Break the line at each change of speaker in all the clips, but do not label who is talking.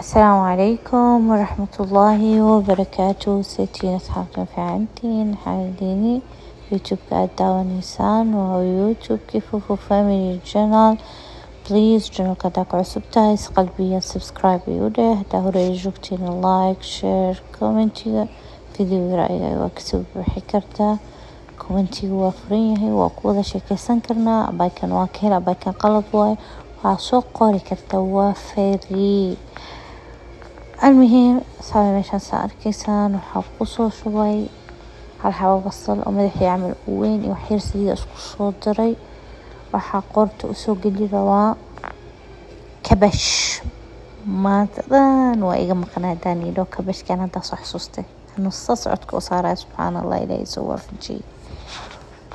Asalaamu calaykum waraxmatullaahi wabarakaatu. Seetihiin, asxaabta? Fiicantiin? Xaaladiini? YouTube-ka aad daawaneysaan waa YouTube-kii Fufu Family Channel. Please, channelka hadaa ku cusub tahay, si qalbiya subscribe igu dheh. Hadaa hore ay joogtiin, like, share, commentiga video, ra'yiga waa kasoo buuxi kartaa. Commentiga waa furan yahay, waa ku wada sheekeysan karnaa. Abaykan waa ka hel, abaykan qalad waaye, waa soo qori kartaa, waa free. Almuhiim, asxaabi, meeshaan saa arkaysaan waxaa kusoo shubay hal xabo basal oo madaxii camal u weyn iyo waxyar saliid isku soo daray. Waxaa qoorta usoo geli rabaa kabash. Maanta dhan waa iga maqnaa haddaan idho kabashkan haddaa soo xasuustay anuu saas codka u saaraya. Subxaan Allah, Ilaahay soo waafajiyey.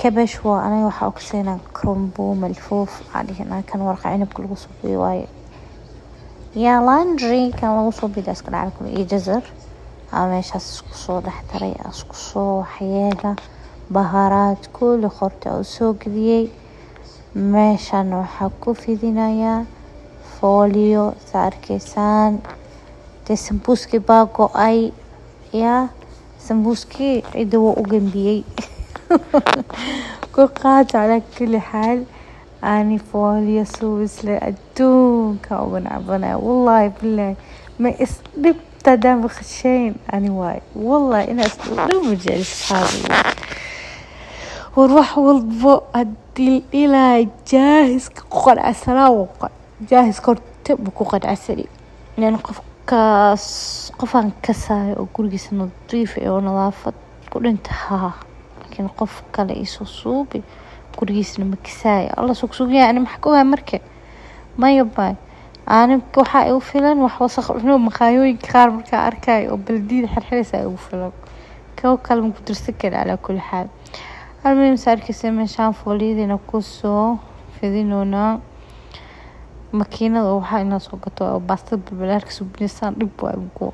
Kabash waa aniga waxaa ogseynaa krumbo malfuuf waxaa dhihinaa. Kan warqa cinabka lagu suubiyo waaye, yaa laundry kan lagu soo bida iska dhacay iyo jazar aa meeshaas isku soo dhex daray, isku soo waxyeela baharaad kulli qorta u soo geliyey. Meeshan waxaa ku fidinayaa fooliyo, saa arkaysaan. Dee sambuuskii baa go-ay, yaa sambuuskii cidda waa u gambiyey ku qaata. Calaa kulli xaal, ani fooliyo suubisle adduunka ugu nacbanaya. Wallaahi bilaahi, ma isdhibta haddaan maqashayn ani waay. Wallahi inaa isdhib ma jecli, asxaabi. War wax walbo haddii dhilaa jaahiska ku qanacsanaa, jaahiska horta ma ku qanacsani lan. Qofkaas qofaan kasaayo oo gurigiisa nadiif oo nadaafad ku dhinta haa, laakiin qof kale iisoo suubi, gurigiisna ma kasaayo. Alla sugsugyaa, ani maxaa ka ogaa? Marka maya baay, aniga waxaa igu filan wax wasaq cuno. Maqaayooyinka qaar markaa arkayo oo baldiyada xirxiraysa igu filan, kuwo kale ma ku dirsan kari. Calaa kulli xaal, almuhim, saa arkeysa, meeshaan fooliyadiina kusoo fidinoonaa. Makiinada waxaa inaa soo gato oo baastada balbalaarka suubinaysaan dhib waay. Mugo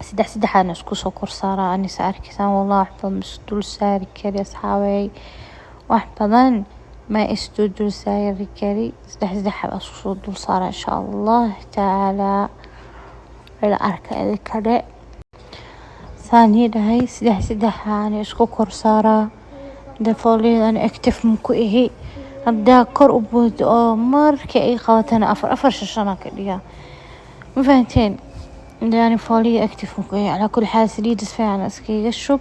saddex saddexaana isku soo kor saaraa ani, saa arkaysaan. Wallah, wax badan ma is dul saari kari, asxaabey, wax badan ma isdul dul saari kari. Saddex saddex baa isku soo dul saara, insha Allah tacaala. Ila arka idinka dhe saan ii dhahay. Saddex saddexaani isku kor saaraa. De fooliyada ani active ma ku ihi. Haddaa kor u boodo oo markii ay qabatana afar afar, shan ka dhigaa. Ma fahanteen? Yani fooliya active ma ku ihi. Calaa kulli xaal, saliida si fiican iskaga shub.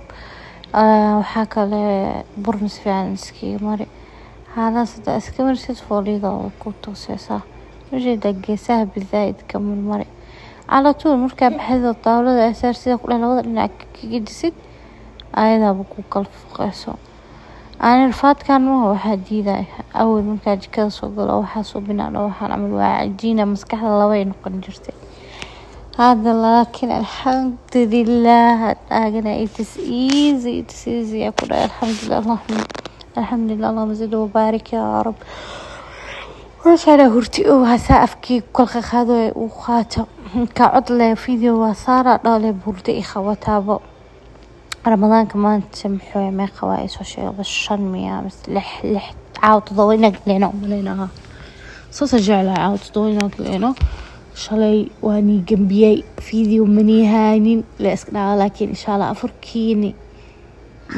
Waxaa kale burna si fiican iskaga mari. Haalaas hadaa iska marisid, fooliyada waa ku tooseysaa. Ujeedaa, geesaha bizaa'id ka marmari. Calaa tuul markaa baxdo, daawlada ay saar sida ku dheh, labada dhinac kaga disid, ayadaaba ku kala fuqeyso. Ani rafaadkan ma waxaa diidaya. Awal markaa jikada soo galo, waxaa suubinaa dho, waxaan camal waa cajiina, maskaxda laba ay noqon jirtay. Hadda laakiin alxamdulilah, taagana it is easy, it is easy yaa ku dhahay. Alxamdulilah, allahuma alxamdulilah, allahuma zid wabaarik yaa rab. Meeshaan hurti oo hasaa afkii kala qaado uu qaato ka cod leh video waa saara dhale hurti i qabataabo. Ramadaanka maanta muxuu meeqa waa? Isoo sheegay shan miya mise lix? Lix, caawa 7 inaa galeyno umaleynaha. Saasa jeclahay, caawa 7 inaa galeyno. Shalay waa nii gambiyey, video manihaanin la iska dhaca, laakiin insha Allah afarkiini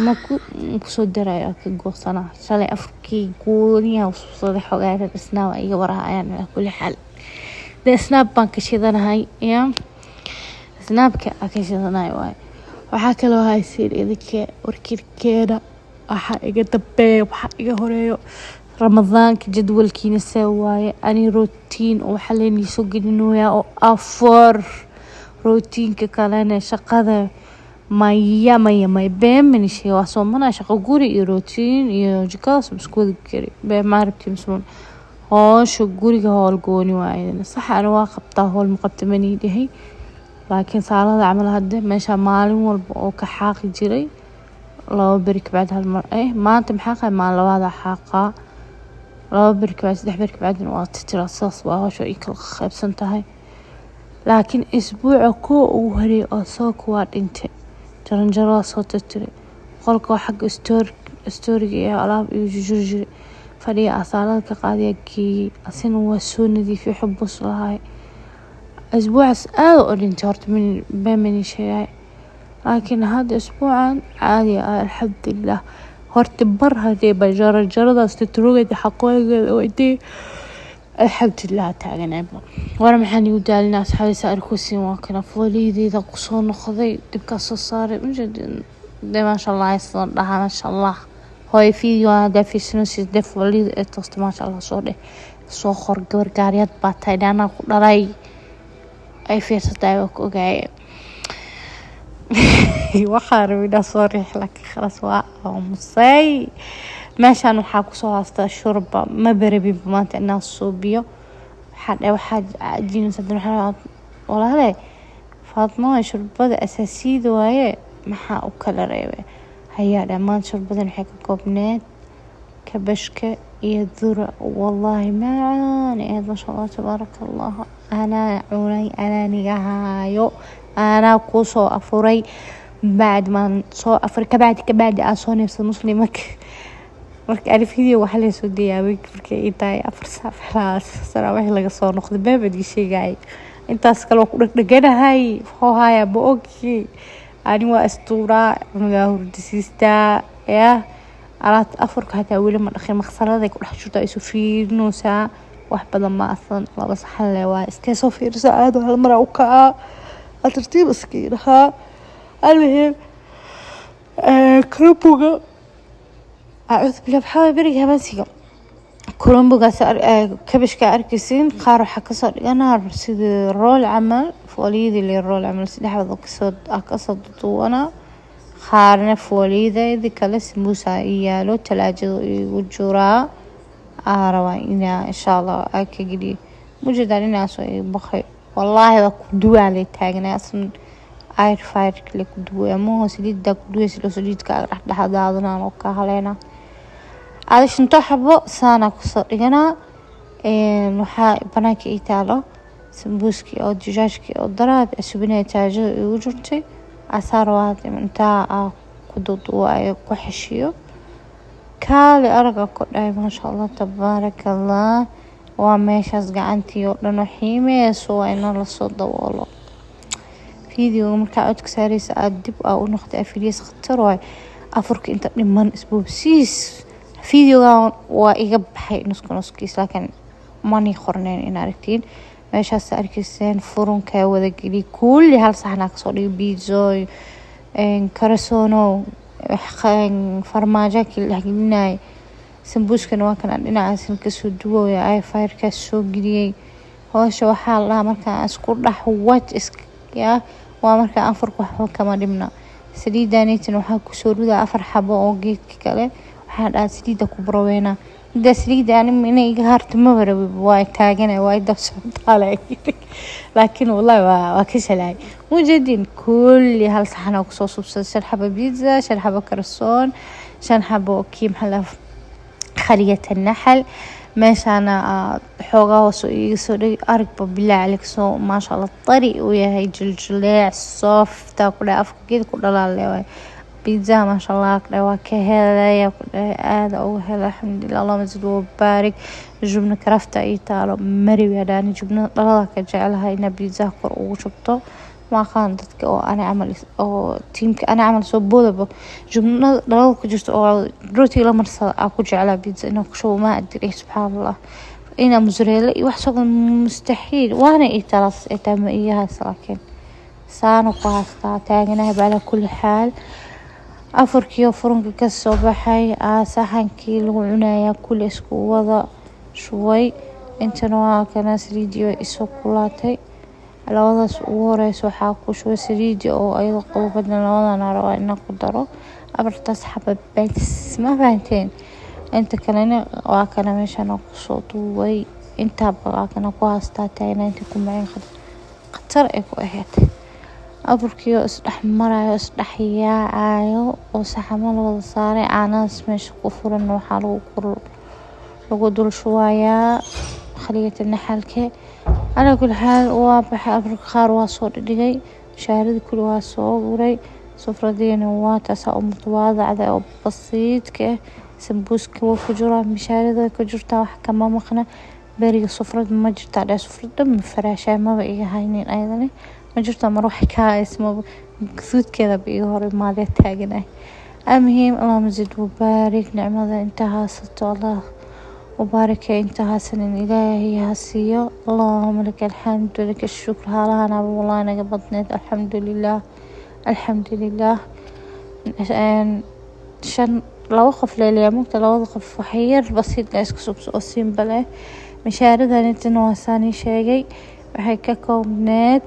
ma ku kusoo darayo, ka goosana. Shalay afarkii gooniyaha usubsaday xogaa. Snap iga warahayaan. Calaa kulli xaal, dee Snap baan ka shidanahay, ya Snapka aan ka shidanahay waay. Waxaa kaloo haysiin idinka warkirkeena, waxaa iga dambeeya, waxaa iga horeeyo Ramadaanka jadwalkiina see waaye? Ani routine oo waxaa leynii soo gelinoyaa oo afar routineka kalena shaqada. Maya, maya, maya, been manishe. Waa soomana, shaqo guri iyo routine iyo jikadaas isku wadi kari. Been ma rabti mismuun? Hoosha guriga howl gooni waaye, sax. Ani waa qabtaa howl, ma qabta manii dhahay, laakiin saalada camal hadda meesha maalin walba oo ka xaaqi jiray, 2 beri kabacdi hal mar. Maanta maxaa qay? Maalin labaada xaaqaa, 2 beri kabacdi, 3 beri kabacdina waa titiraa. Sidaas waa howsha ay kala qaybsan tahay. Laakiin isbuuca kuwa ugu horeeyay oo soonka waa dhintay. Jaranjaro waa soo tirtiray, qolka waa xagga storiga iyo alaab iyo jujur jiray, fadhiga asaalada ka qaadaya geeyey, asina waa soo nadiifiyay, xubus lahay. Isbuucaas aad u dhintay horta, min been sheegay, laakiin hadda isbuucan caadi ah, alxamdulilah. Horta bar hadee ba jaranjaradaas titrogada xaqoogeeda weydiy, alxamdulilah taaganayba. War maxaan igu daalinaa, asxaabeysa? Arkusin waa kana fooliyadeyda kusoo noqday, dibkaa soo saaray ujeedin de. Maasha Allah aysan dhahaa, maasha Allah. Hooyo, video hadaa fiirsanaysid dee, fooliyada ee toosta, maasha Allah soo dheh, soo qor. Gabar gaariyad baa tahay, anaa ku dhalay ay fiirsatahay, waa ku ogaaye. Waxaa rabay inaa soo riix, laakiin khalaas, waa aamusay. Meeshaan waxaa kusoo haastaa shurba. Ma barabinba maanta inaan suubiyo. Waxaa dhe waxaa cajiinaysa. Waxaa walaale Faatmo, shurbada asaasiyada waaye, maxaa u kala reebay? Hayaa, dhammaan shurbadan waxay ka koobneed kabashka iyo dura. Wallaahi macaan ahayd, maasha Allah, tabaaraka Allah. Anaa cunay, anaa niga haayo, anaa kusoo afuray. Bacd maan soo afuray, kabacdi kabacdi aan soo neefsado muslimak. Marka ani video waxaa lasoo dayaa markay ii tahay 4 saac xalaas sanaa wixii laga soo noqday. Beebadii sheegayay intaas kale waa ku dhegdheganahay. Muxuu hayaa, ma ogi. Ani waa istuuraa, cunugaa hurdisiistaa yaa alaabta afurka hataa weli ma dhaqin, maqsaladay ku dhex jirtaa, isu fiirinaysaa. Wax badan ma asan, laba saxan le waa iskee soo fiirisa. Aad hal maraa u kacaa, tartiib iska dhahaa. Almuhim, krumbuga, acuudu billah, maxaa waay beriga habeensiga krumbugaas, kabashka arkaysiin. Qaar waxaa kasoo dhiganaa sidii roll camal, fooliyadii le roll camal, saddexdood kasoo duduwanaa. Qaarna fooliyadeedii kale sambuusa ii yaalo, talaajada igu jiraa, aa rabaa inaa insha Allah aa ka geliyo. Mujeedaan inaasoo ii baqay, wallaahi waa ku duwaa lay taagnaa. Asna air fryer le ku duwaya maho, saliida ku duwaysa loo saliidka dhex daadanaan oo ka haleena. Ada shanto xabo saana kusoo dhiganaa. Waxaa banaanka ii taalo sambuuskii oo dijaajkii oo daraad subinaya, taajada igu jirtay. Asaa rabaa intaa aa ku duduwayo, ku xeshiyo. Kaali araga ku dhahay, maasha Allah, tabaaraka Allah. Waa meeshaas gacantii oo dhan oo xiimeyso, waa ina lasoo daboolo. Videoga markaa codka saareysa aada dib aa u noqotay afiliyeys, khatar waay. Afurka inta dhiman isboobsiis. Videogan waa iga baxay nusku nuskiis, laakiin mani qorneyn in aragtiin. Meeshaas arkayseen furunka wada geli, kulli hal saxnaa kasoo dhigay: pizza, karasono, farmaajo kii la dhexgelinayay. Sambuuskana waa kan aan dhinacaasna kasoo duwaya, air fryerkaas soo geliyey. Howsha waxaa la dhahaa markaa isku dhex waj yaa waa markaa afurka waxba kama dhibna. Saliidaneytan waxaa kusoo ridaa afar xabo oo geedka kale. Waxaa dhahaa saliida ku buraweynaa midaa saliida. Ani inay iga harto maba rabi, waa taagana, waa dab socotaa, laakiin wallahi waa ka shalaay. Mujeedin kulli hal saxan oo kusoo subsaday: shan xabo pizza, shan xabo karasoon, shan xabo kii maxaa la khaliyat naxal. Meeshaana xoogaa hoos iga soo dhigi aragba, bilaa calik. Soo maasha Allah tari uu yahay, jiljileec softa ku dhahay, afka geed ku dhalaale waay. Pizza maasha Allah ku dhahay, waa ka helaya ku dhahay, aada uga helay, alxamdulilah, allahuma zid wabaarik. Jubna karafta ii taalo mari hadhaani, jubnada dhalada ka jecelahay inaa pizzaha kor ugu shubto. Ma aqaan dadka oo ani camal oo tiimka ani camal soo boodaba jubnada dhalada ku jirto oo rootiga la marsada aa ku jeclaa pizza inaa ku shubo. Ma adiri, subxaan Allah, inaa mozzarella iyo wax soo mustaxiil waana ii talaas ay tahay, ma ii haysa, laakiin saana ku haystaa taaganahay. Calaa kulli xaal, afurkii furunka kasoo baxay aa saxankii lagu cunayaa kulli isku wada shubay. Intana waa kana saliidii way isoo kulaatay. Labadaas ugu horeysa waxaa ku shubay saliidi oo ayada qabobadna. Labadan rabaa inaan ku daro afartaas xaba bas, ma fahanteen? Inta kalena waa kana meeshan kusoo duubay. Intaaba waa kana ku haystaa taagna. Inta ku macin khatar ay ku ahayd afurkii oo isdhex marayo, isdhex yaacayo oo saxamo la wada saaray. Caanahaas meesha ku furan waxaa lagu dul shubayaa khaliyata naxalke. Calaa kulli xaal, waa baxay afurka. Qaar waa soo dhigay, shaaradii kulli waa soo guray. Sufradiina waa taasaa u mutawaadacda oo basiidka ah. Sambuuska waa ku jiraa, mishaarida way ku jirtaa, wax kama maqna. Beriga sufrad ma jirtaa dheh, sufrad dhan ma faraashay, maba iga haynin ayadana ma jirto. Mar wax ka haysmaba gaduudkeeda ba iga hor imaadee taaganay. Almuhiim, Allahuma zid wabaarik nicmada inta haysato, Allah ubaarike, inta haysanin Ilaahay ha siiyo. Allahuma laka alxamdu, laka shukr. Haalahanaba wallahi naga badneed, alxamdulilah, alxamdulilah. Shan laba qof leeleeya mugta, labada qof wax yar basiid la isku subso oo simple eh. Mishaaradan waa saani sheegay, waxay ka koobneed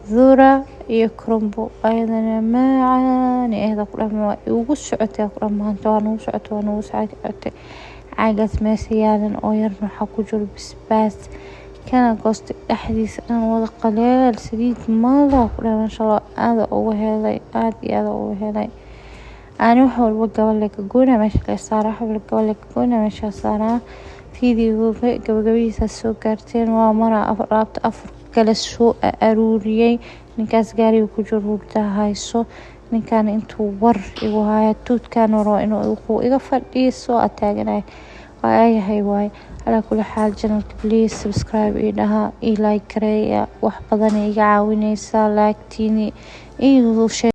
dhura iyo krumbo, ayadana macaani ayada ku dhama waa igu socotay ku dhama maanta, waa nagu socotay, waa nagu socotay. Caagaas meesha yaalan oo yarna waxaa ku jiro basbaas kana goostay, dhexdiisa dhan wada qaleel, saliid mala ku dhahay. Masha Allah, aada ugu helay, aada iyo aada ugu helay. Ani wax walba gabal ka goynaa meesha la saaraa, wax walba gabal ka goynaa meesha saaraa. Videoga gabagabadiisa soo gaarteen, waa mara alaabta afar kale soo aruuriyey. Ninkaas gaariga ku jiro hurda hayso, ninkan intuu war igu haya, tuudkan rabo inuu iga fadhiiso ataaganay, waayahay waay. Calaa kulli xaal, channelka please subscribe ii dhaha, ii like gareeya, wax badan iga caawineysaa like-tiini iyo.